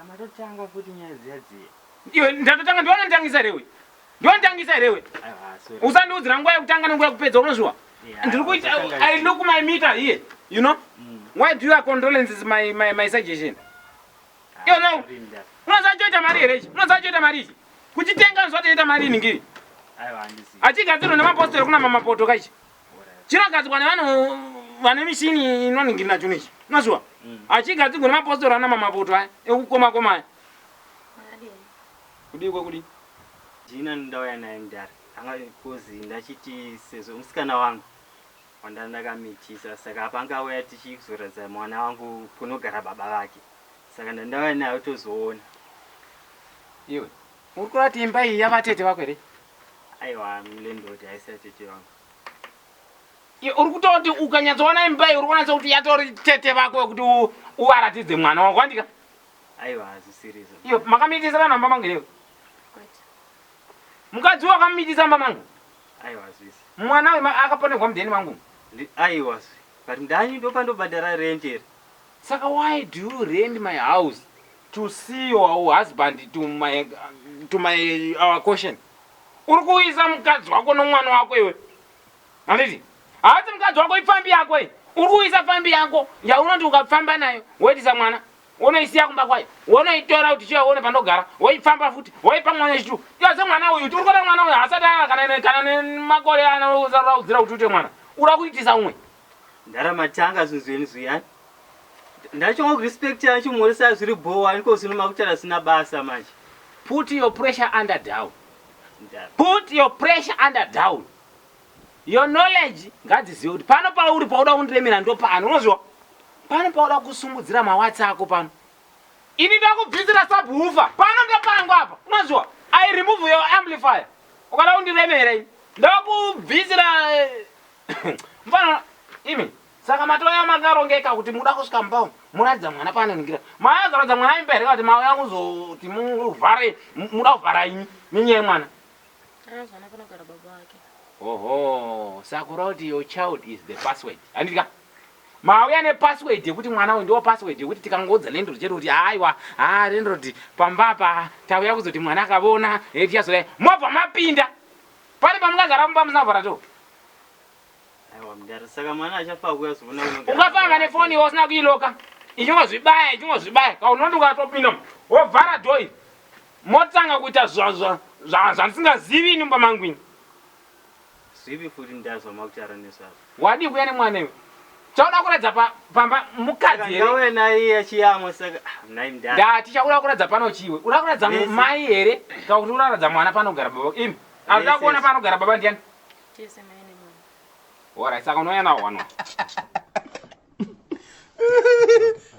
Matotanga futi nyaya dziya dziya. Iwe ndatotanga ndiwe unonditangisa here iwe? Ndiwe unonditangisa here iwe? Aiwa, sorry. Usandiudzira nguva yekutanga nenguva yekupedza unozviwa. Yeah, Ndiri kuita uzotanga I look my meter here, you know? Why do your condolences my suggestion? Ah, Iwe no. sorry, mdara. Unoziva choita mari here ichi? Unoziva choita mari ichi? Kuchitenga unoziva choita mari iningiri. Aiwa, handisi. Achigadzirwa nemapostori kuna mamapoto kaichi. Alright. Chinogadzirwa nevanhu vane mishini inoningirina chinhu ichi. Unoziva? Achigadzirwa nemapostori ana mamapoto aya ekukoma koma aya. Makadini? Kudii kwekudii? Jina ndauya naye mdara. Anga kozi ndachiti sezvo musikana wangu wanda ndakamitisa saka apa angauya tichizoratidza mwana wangu kunogara baba vake. Saka ndandauya naye tozoona. Iwe. Uri kurati imba iyi yavatete vako here? Aiwa landlord haisi yatete vangu. Iwe uri kutoti ukanyatsoona imba iyi uri kuona sekuti yatori tete vako yekuti uvaratidze mwana wako andika? Aiwa hazvisirizvo. Iwe makamitisa vanhu mumba mangu here? Kwete. Mukadzi uyu wakamitisa mumba mangu. Aiwa hazvisi. Mwana uyu akaponerwa mudheni mangu. Aiwa zvi. But ndani ndopandobhadhara rent here. Saka why do you rent my house to see your husband to my our caution? Uri kuisa mukadzi wako nomwana wako iwe. Handiti? Haasi mukadzi wako ipfambi yako iyi. Uri kuisa pfambi yako yaunoti ukafamba nayo woitisa mwana. Wonoisiya kumba kwayo. Wonoitora kuti chiya uone pandogara. Woifamba futi. Woipa mwana wechitu. Iwe mwana uyu uri kuona mwana uyu hasati ava kana nemakore anouraudzira kuti uite mwana. Uri kuitisa umwe. Ndaramatanga zvinhu zvenyu zviyani. Ndachongo kurespect yacho mhoresa zviri bhowa ndiko zvino makutaura zvisina basa manje. Put your pressure under down. Ndara. Put your pressure under down. Your knowledge ngadzizive kuti pano pauri pauda kundiremera ndo pano unozviwa pano pauda kusumudzira mawatsi ako pano ini ndakubvisira subwoofer pano ndopangu apa unozviwa. I remove your amplifier ukada kundiremera ini ndakubvisira mfana imi. Saka matoya makarongeka kuti muda kusvika mumba umu muratidza mwana paanoningira maazoratidza mwana imba here kuti mauya kuzoti muvhare muda kuvhara imi nenyaya yemwana? Akazoona panogara baba vake. Oho, saka kureva kuti your child is the password. Handiti ka? Mauya nepassword yekuti mwana uyu ndiwo password yekuti tikangoudza landlord chete kuti aiwa, ha landlord pamba apa tauya kuzoti mwana akavona, tichazodai. Mobva mapinda. Pane pamungagara mumba musina kuvhara door. Aiwa mudara saka mwana achafa kuya zoona kunogara. Ungafamba nefoni iwe usina kuiloka. Ichingozvibaya, ichingozvibaya. Kaunoti ukatopinda wovhara door iri. Motanga kuita zvandisingazivi ini mumba mangu ini. Zvipi futi mudara zvamakutaura nezvazvo? Wadii kuuya nemwana iwe? Chauda kuratidza pamba mukadzi here? Ndauya naye achiyamwa saka ah, nhai mudara. Ndati chauda kuratidza pano chiwe. Uda kuratidza Vese. mai here kana kuti unoratidza mwana panogara baba? Imi. Arikuda Vese. kuona panogara baba ndiani? Tese mai nemwana. Alright, saka unouya nawo one.